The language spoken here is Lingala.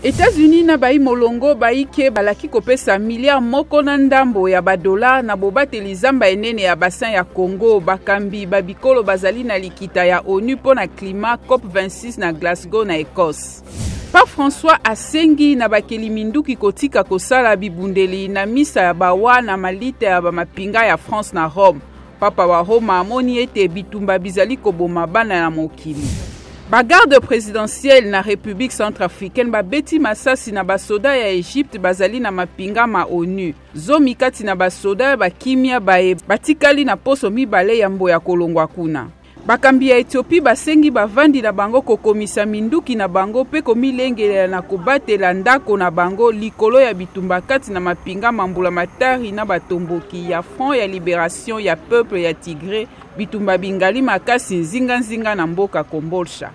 Etats-Unis na bayi molongo bayike balaki kopesa milliard moko na ndambo ya badola na bobateli zamba enene ya bassin ya Congo. Bakambi ba bikolo bazali na likita ya ONU mpo na climat COP26 na Glasgow na Ecosse. Pape François asengi na bakeli minduki kotika kosala bibundeli na misa ya bawa na malita ya bamapinga ya France na Rome. Papa wa Roma amoni ete bitumba bizali koboma bana na mokili. Bagarde presidentielle na Republique centrafricaine babeti masasi na basoda ya Egypte bazali na mapinga ma ONU. Zomi kati na basoda bakimia baye batikali na poso mibale yambo ya kolongwa kuna. Bakambi ya Ethiopie basengi bavandi na bango kokomisa minduki na bango mpe komilengelela na kobatela ndako na bango likolo ya bitumba kati na mapinga ma mbulamatari na batomboki ya Front ya liberation ya peuple ya Tigre, bitumba bingali makasi nzinganzinga na mboka Kombolcha.